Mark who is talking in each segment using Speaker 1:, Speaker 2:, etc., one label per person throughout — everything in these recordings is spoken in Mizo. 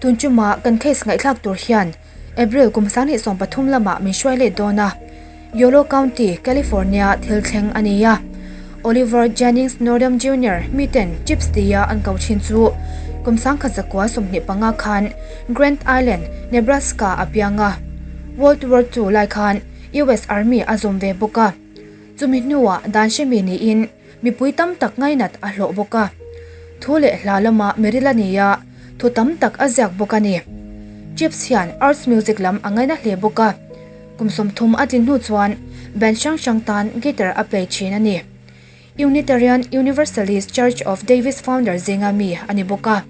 Speaker 1: Tun chuma kan case ngaihthlak tur hian April kum 2013 lamah min hruai let dawn a, Yolo County, California thil thleng a ni a. Oliver Jennings Nordham Junior miten Chips tia an ko thin chu kum 1925 khan Grand Island, Nebraska a piang a. World War II lai khan US Army a zawm ve bawk a. Chumi hnuah dan hremi niin mipui tam tak ngainat a hlawh bawk a. Thu leh hla lama miril a ni a, thu tam tak a ziak bawk a ni. Chips hian arts music lam a ngaina hle bawk a. Kum 30 a tlin hnu chuan band hrang hrang tan guitar a play thin a ni. Unitarian Universalist Church of Davis founder zinga mi a ni bawk a.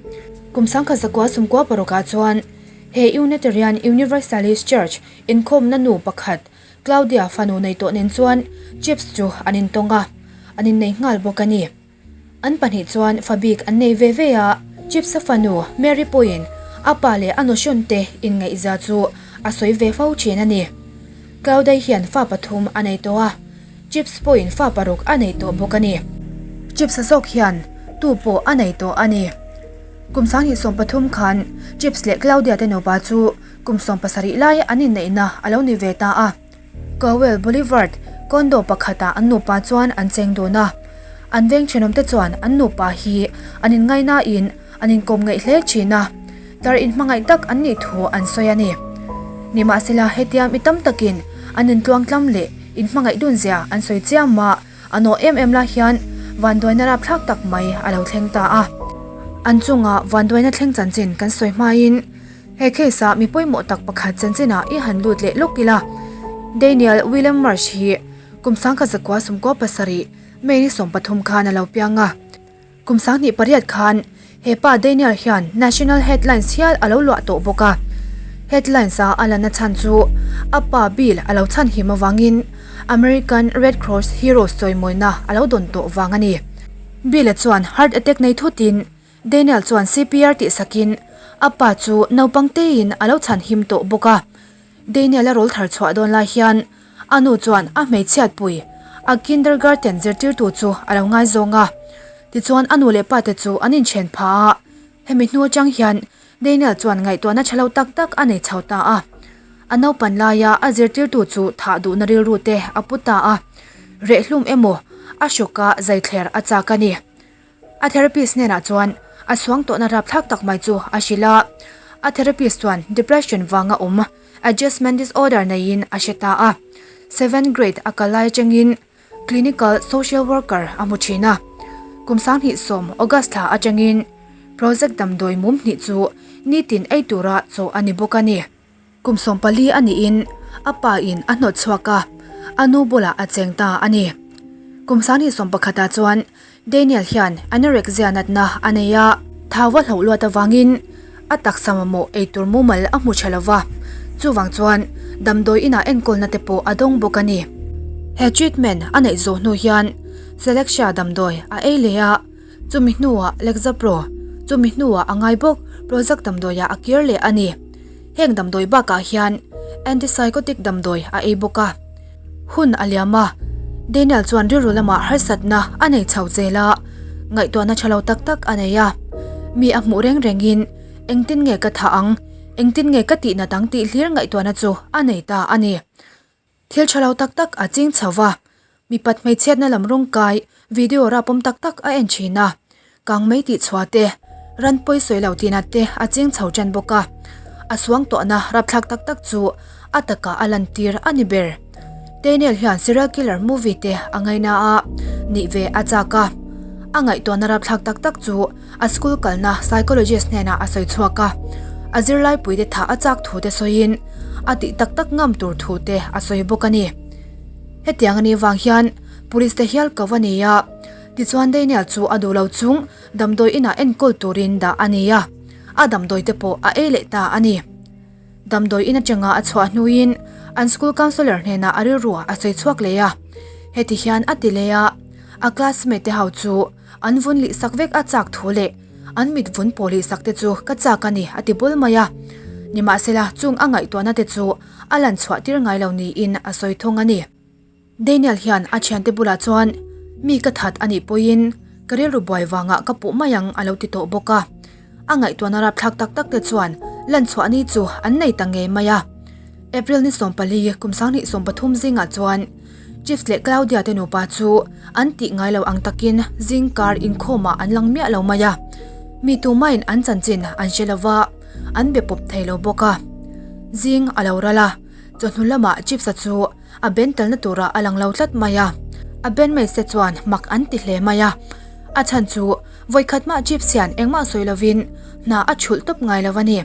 Speaker 1: Kum 1996 ah chuan he Unitarian Universalist Church inkhawmna nu pakhat Claudia fanu nei tawh nen chuan Chips chu an intawng a, an innei nghal bawk a ni. An pahnih chuan fa bik an nei ve ve a, Chips-a fanu Mary pawhin a pa leh a nuhrawn te inngaihzia chu a sawi ve fo thin a ni. Claudia hian fa pathum a nei tawh a, Chips pawhin fa paruk a nei tawh bawk a ni. Chips-a zawk hian tu pawh a nei tawh a ni. Kum 2013 khan Chips leh Claudia te nupa chu kum 17 lai an inneihna a lo ni ve ta a. Cowell Boulevard condo pakhatah an nupa chuan an cheng dun a. An veng thenawmte chuan an nupa hi an inngainain an inkawm ngaih hle thin a, tar inhmangaih tak an nih thu an sawi a ni. Nimahsela hetia mi tam takin an intluangtlam leh inhmangaih dun zia an sawi chiam a, a nawh em em lai hian vanduaina rapthlak tak mai a lo thleng ta a. An chunga vanduaina thleng chanchin kan sawi hmain, He case ah mi pawimawh tak pakhat chanchinah i han lut leh lawk ila. Daniel William Marsh hi kum 1997 May ni 13 khan a lo piang a. Kum 28 khan he pa Daniel hian national headlines hial a lo luah tawh bawk a. Headlines a a lanna chhan chu a pa Bill a lo chhan him avangin American Red Cross Heroes chawimawina a lo dawn tawh vang a ni. Bill a chuan heart attack nei thutin Daniel chuan CPR tih sakin a pa chu naupang tein a lo chhan him tawh bawk a. Daniel a rawl thar chhuah dawn lai hian a nu chuan a hmeichhiat pui a kindergarten zirtirtu chu a lo ngaizawng a. Tichuan a nu leh pa te chu an inthen phah a. Hemi hnu atang hian Daniel chuan ngaihtuahna tha lo tak tak a nei chho ta a. A naupan laia a zirtirtu chu thah duhna rilru te a pu ta a. Rehhlum emaw a hrawka zaithler a chak a ni. A therapist hnenah chuan a suang tawhna rapthlak tak mai chu a hrilh a. A therapist chuan depression vanga awm adjustment disorder neiin a hre ta a. Seventh grade a kal lai atangin clinical social worker a hmu thin a. Kum 2010 August thla atangin Prozac damdawi mum hnih chu nitin ei tura chaw a ni bawk a ni. Kum 14 a niin a pa in a hnawt chhuak a, a nu bulah a cheng ta a ni. Kum 21 ah chuan Daniel hian anorexia natna a nei a, thau a hloh luat avangin a taksa mamawh eitur mumal a hmu tha lova, chuvang chuan damdawi inah enkawlna te pawh a dawng bawk a ni. He treatment a neih zawh hnu hian Celexa damdawi a ei leh a, chumi hnuah Lexapro, chumi hnuah a ngai bawk Prozac damdawiah a kir leh a ni. Heng damdawi bakah hian antipsychotic damdawi a ei bawk a. Hun a liam a, Daniel chuan rilru lamah harsatna a nei chho zel a, ngaihtuahna tha lo tak tak a nei a. Mi a hmuh reng rengin engtin nge ka thah ang, engtin nge ka tih nat ang tih hlir ngaihtuahna chu a nei ta a ni. Thil tha lo tak tak a ching chho va, mipat hmeichhiatna lam rawng kai video rapawm tak tak a en thin a, kang mai tih chhuah te, ran pawi sawi lo tih nat te a ching chho tan bawk a. A suang tawhna rapthlak tak tak chu a takah a lantir a ni ber. Daniel hian serial killer movie te a ngaina a, nih ve a chak a. A ngaihtuahna rapthlak tak tak chu a school kalna psychologist hnenah a sawi chhuak a, a zirlaipui te thah a chak thu te sawiin a tih tak tak ngam tur thu te a sawi bawk a ni. Hetiang a nih vang hian police te hial ko a ni a, tichuan Daniel chu a duh lo chung damdawi inah enkawl turin dah a ni a, a damdawi te pawh a ei leh ta a ni. Damdawi in atanga a chhuah hnuin an school counsellor hnenah a rilru a sawi chhuak leh a, heti hian a ti leh a, a classmate te ho chu an vun lih sak vek a chak thu leh an mit vun pawh lih sak te chu ka chak a ni a ti bul mai a. Nimahsela chung a ngaihtuahna te chu a lan chhuah tir ngai lo niin a sawi thung a ni. Daniel hian a thiante bulah chuan mi ka that a nih pawhin ka rilru buai vangah ka puh mai ang a lo ti tawh bawk a. A ngaihtuahna rapthlak tak tak te chuan lanchhuah ni chu an nei ta ngei mai a. April ni 14 kum 2013 zingah chuan Chiefs leh Claudia te nupa chu an tih ngai lo ang takin zing kar inkhawmah an lang miah lo mai a. Mi tumahin an chanchin an hre lo va, an be pawp thei lo bawk a. Zing a lo ral a, chawhnu lamah Chiefs-a chu a ben telna turah a lang lo tlat mai a. A bandmates te chuan mak an ti hle mai a. A chhan chu vawikhat mah Chiefs hian engmah sawi lovin hna a chhulh tawp ngai lo a ni.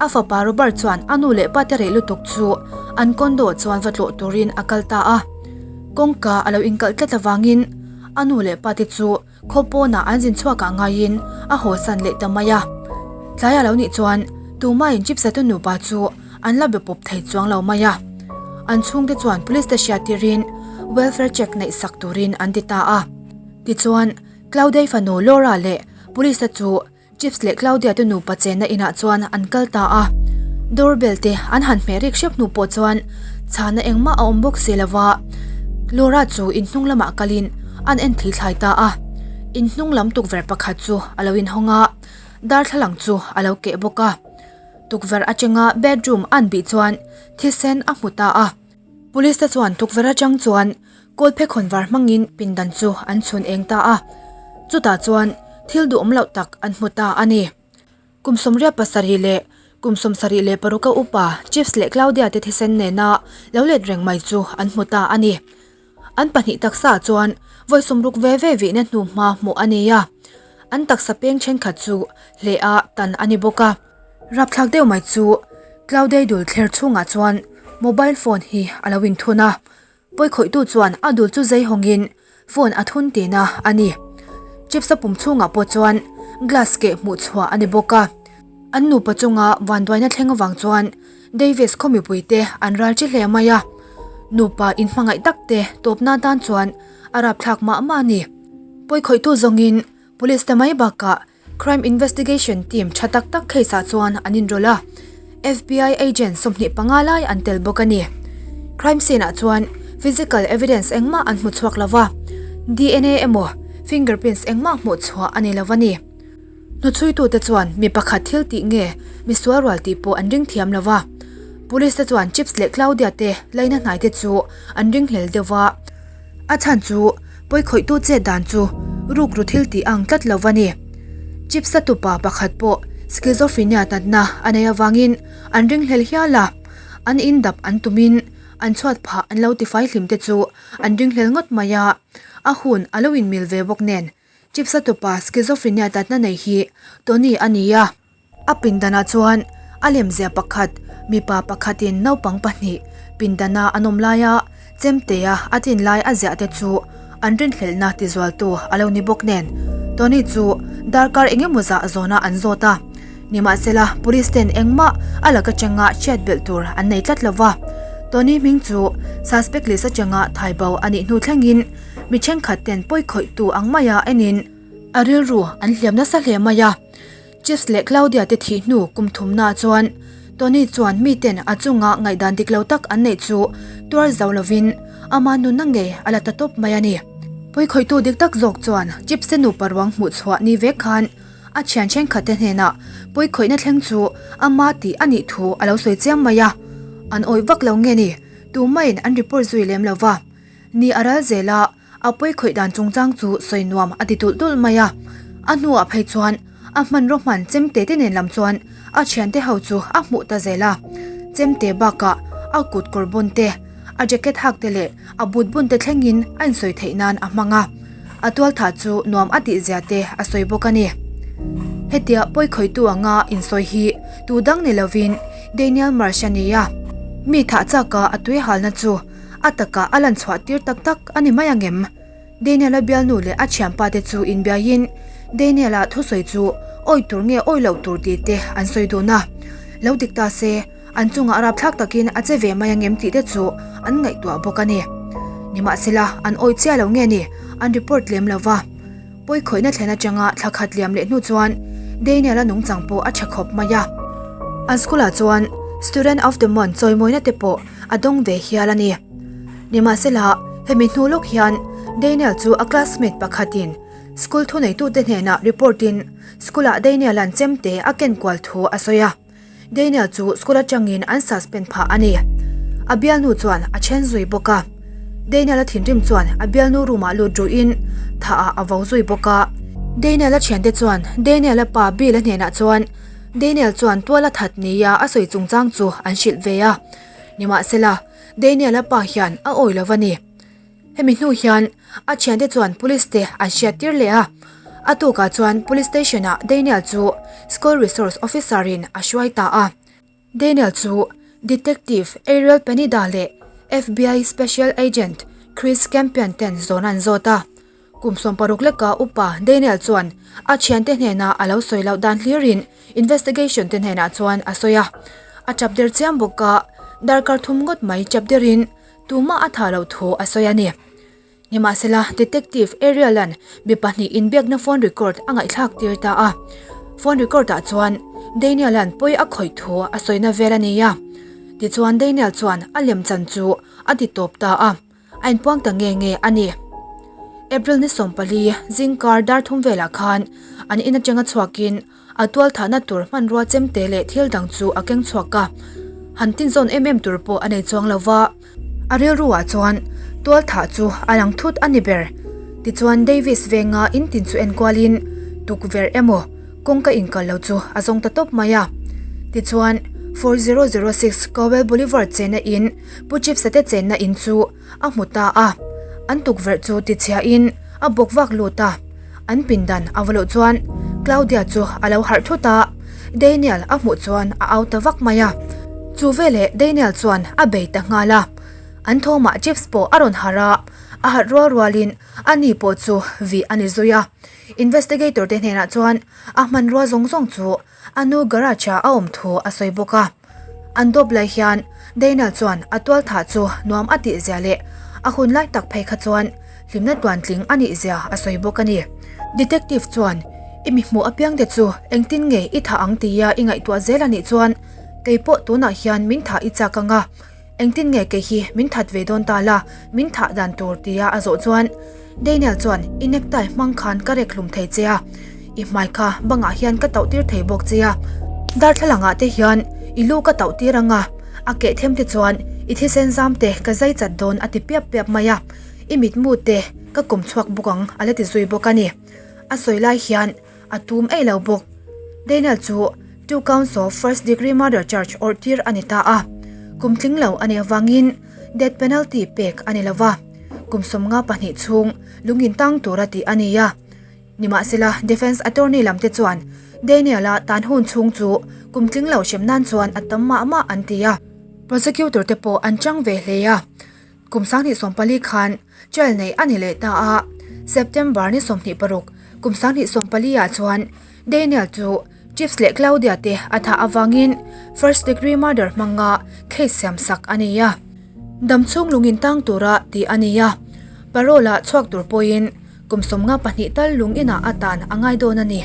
Speaker 1: A fapa Robert chuan a nu leh pa te reh lutuk chu an condo chuan va tlawh turin a kal ta a. Kawngka a lo inkalh tlat avangin a nu leh pa te chu khaw pawnah an zin chhuakah ngaiin a hawsan leh ta mai a. Tlaiah lo nih chuan tumahin Chipsa te nupa chu an la be pawp thei chuang lo mai a. An chhungte chuan police te hriat tirin welfare check neih sak turin an ti ta a. Tichuan, Claudei fanu Laura leh police te chu Chips leh Claudia te nupa chenna inah chuan an kal ta a, door bell te an han hmeh rik hrep hnu pawh chuan chhana engmah a awm bawk si lova, Laura chu in hnung lamah kalin an en thli thlai ta a, in hnung lam tukverh pakhat chu a lo inhawng a, darthlalang chu a lo keh bawk a, tukverh atanga bedroom an bih chuan thisen a hmu ta a. Police te chuan tukverh atang chuan Kawlphe khawnvar hmangin pindan chu an chhun eng ta a, chutah chuan thil duhawm loh tak an hmu ta a ni. Kum 77 leh kum 76 a upa Chiefs leh Claudia te thisen nena lo let reng mai chu an hmu ta a ni. An pahnih taksa chuan vawi sawmruk ve ve vihna hnu hma hmuh a ni a, an taksa peng thenkhat chu hleh a tan a ni bawk a. Rapthlak deuh mai chu Claudia dul thler chhungah chuan mobile phone hi a lo inthun a. Pawikhawihtu chuan a dul chu zei hawngin phone a thun tihna a ni. Chips a pum chhungah pawh chuan glass keh hmuh chhuah a ni bawk a. An nupa chunga vanduaina thleng avang chuan Davis khaw mipuite an ral chi hle mai a. Nupa inhmangaih takte tawpna tan chuan a rapthlak mah mah a ni. Pawikhawihtu zawngin Police te mai bakah Crime Investigation Team tha tak tak case ah chuan an inrawlh a, FBI agent 25 lai an tel bawk a ni. Crime scene ah chuan physical evidence engmah an hmu chhuak lova, DNA emaw fingerprints engmah hmuh chhuah a ni lo a ni. Hnuchhuitute chuan mi pakhat thil tih nge misual rual tih pawh an ring thiam lova, Police te chuan Chips leh Claudia te laina hnai te chu an ringhlel deuh va. A chhan chu pawikhawihtu chet dan chu rukru thil tih ang tlat lo va ni. Chips-a tupa pakhat pawh schizophrenia natna a nei avangin an ringhlel hial a, an in dap an tumin an chhuat phah an lo tifai hlim te chu an ringhlel ngawt mai a, a hun a lo inmil ve bawk nen Chips-a tupa schizophrenia natna nei hi Tony a ni a. A pindanah chuan a lemzia pakhat, mipa pakhatin naupang pahnih pindana an awm laia chemtea a tlin lai a ziah te chu an rinhlelhna tizualtu a lo ni bawk nen Tony chu darkar eng emaw zah zawnah an zawt a. Nimahsela police ten engmah a laka changa hriat belh tur an nei tlat lova. Tony hming chu suspect list atanga thaibo a nih hnu thlengin mi thenkhat ten pawikhawihtu ang maia enin a rilru an hliam nasa hle mai a. Chiefs leh Claudia te thih hnu kum thumnaah chuan Tony chuan miten a chunga ngaihdan dik lo tak an neih chu tuar zo lovin ama nunna ngei a la ta tawp mai a ni. Pawikhawihtu dik tak zawk chuan Chiefs te nupa ruang hmuh chhuah ni vek khan a thian thenkhat te hnenah pawikhawihna thleng chu ama tih a nih thu a lo sawi chiam mai a. An awih vak lo nge ni, tumahin an report zui lem lo va. Ni a ral zel a. A pawi khawih dan chungchang chu sawi nuam a ti tulh tulh mai a. A hnuah phei chuan a hmanraw hman chemte te nen lam chuan a thiante ho chu a hmuh ta zel a. Chemte bakah a kut kawr bun te, a jacket hak te leh a boot bun te thlengin a insawi theih nan a hmang a. A tualthah chu nuam a tih zia te a sawi bawk a ni. Hetia pawi khawihtu anga insawi hi tu dang ni lovin Daniel Marsh a ni a. Mi thah chaka a tui halna chu A takah a lan chhuah tir tak tak a ni mai ang em? Daniel-a bialnu leh a thianpa te chu inbiaiin Daniel-a thusawi chu awi tur nge awi loh tur tih te an sawi dun a. Lo dik ta se, an chungah rapthlak takin a che ve mai ang em tih te chu an ngaihtuah bawk a ni. Nimahsela, an awi chiah lo nge ni, an report lem lo va. Pawikhawihna thlen atanga thla khat liam leh hnu chuan Daniel-a nungchang pawh a tha khawp mai a. An school-ah chuan Student of the Month chawimawina te pawh a dawng ve hial a ni. Nimahsela, hemi hnu lawk hian Daniel chu a classmate pakhatin. School thuneitute hnenah report in school-ah Daniel-a'n chemte a ken kual thu a sawi a. Daniel chu school atangin an suspend phah a ni. A bialnu chuan a then zui bawk a. Daniel-a thinrim chuan a bialnu room-ah lut ruhin thah ah a vo zui bawk a. Daniel-a thiante chuan Daniel-a pa Bill-a hnenah chuan Daniel chuan tual a that nia a sawi chungchang chu an hrilh ve a. Nimahsela, Daniel-a pa hian a awi lo a ni. Hemi hnu hian a thiante chuan police te an hriat tir leh a, a tukah chuan police station ah Daniel chu school resource officer in a hruai ta a. Daniel chu Detective Ariel Penida leh FBI Special Agent Chris Campion ten zawn an zawt a. Kum 60 leka upa Daniel chuan a thiante hnenah a lo sawi loh dan hlirin investigation te hnenah chuan a sawi a. A chap der chiam bawk a, darkar thum ngawt mai chap derin Tumah a thah loh thu a sawi a ni. Nimahsela, Detective Ariel-a'n mi pahnih inbiakna phone record a ngaihthlak tir ta a. Phone record-ah chuan Daniel-a'n pawi a khawih thu a sawina vel a ni a. Tichuan Daniel chuan a lemchan chu a ti tawp ta a, a inpuang ta nge nge a ni. April ni 14 zingkar dar thum velah khan an in atanga chhuakin A tual thahna tur hmanrua chemte leh thil dang chu a keng chhuak a, han tinzawn em em tur pawh a nei chuang lo va. A rilruah chuan tual thah chu a lang thut a ni ber. Tichuan Davis venga in tin chu enkualin tukverh emaw kawngka inkal lo chu a zawng ta tawp mai a. Tichuan 4006 Cowell Boulevard chenna in Pu Chipsa te chenna in chu a hmu ta a, an tukverh chu tichhiahin a bawk vak lut a, an pindan a va loh chuan Claudia chu a lo harh thut a, Daniel a hmuh chuan a au ta vak mai a, chu veleh Daniel chuan a bei ta nghal a, an thawmah chips pawh a rawn harh a, a harh rual rualin a ni pawh chu vih a ni zui a, investigator te hnenah chuan a hmanrua zawng zawng chu A nu garage ah a awm thu a sawi bawk a. An dawp lai hian Daniel chuan a tual thah chu nuam a tih zia leh a hun lai tak phei kha chuan hlimna tuantling a nih zia a sawi bawk a ni. Detective chuan, I mi hmuh apiang te chu engtin nge i thah ang tia i ngaihtuah zel a nih chuan kei pawh tunah hian min thah i chak ang a, Engtin nge kei hi min that ve dawn ta la, min thah dan tur tia a zawh chuan Daniel chuan i necktie hmang khan ka rek hlum thei che a, i hmai kha bangah hian ka tauh tir thei bawk che a, darthlalang ah te hian i lu ka tauh tir ang a, a keh them te chuan i thisen zam te ka zai chat dawn a ti piap piap mai a, i mitmu te ka kawm chhuak bawk ang a la ti zui bawk a ni. A sawi lai hian A tum ei lo bawk. Daniel chu two counts of first degree murder charge awrh tir a ni ta a. Kum tling lo a nih avangin death penalty pek a ni lo va, kum 52 chhung lungin tang tura tih a ni a. Nimahsela, defence attorney lam te chuan Daniel-a tan hun chhung chu kum tling lo hrem nan chuan a tam mah mah an ti a. Prosecutor te pawh an chang ve hle a. Kum 2014 khan Trial neih a ni leh ta a, September ni 26, kum 2014 ah chuan Daniel chu Chips leh Claudia te a thah avangin first degree murder hmanga case siam sak a ni a. Damchhung lungin tang tura tih a ni a, parole ah chhuak tur pawhin kum 52 tal lung inah a tan a ngai dawn a ni.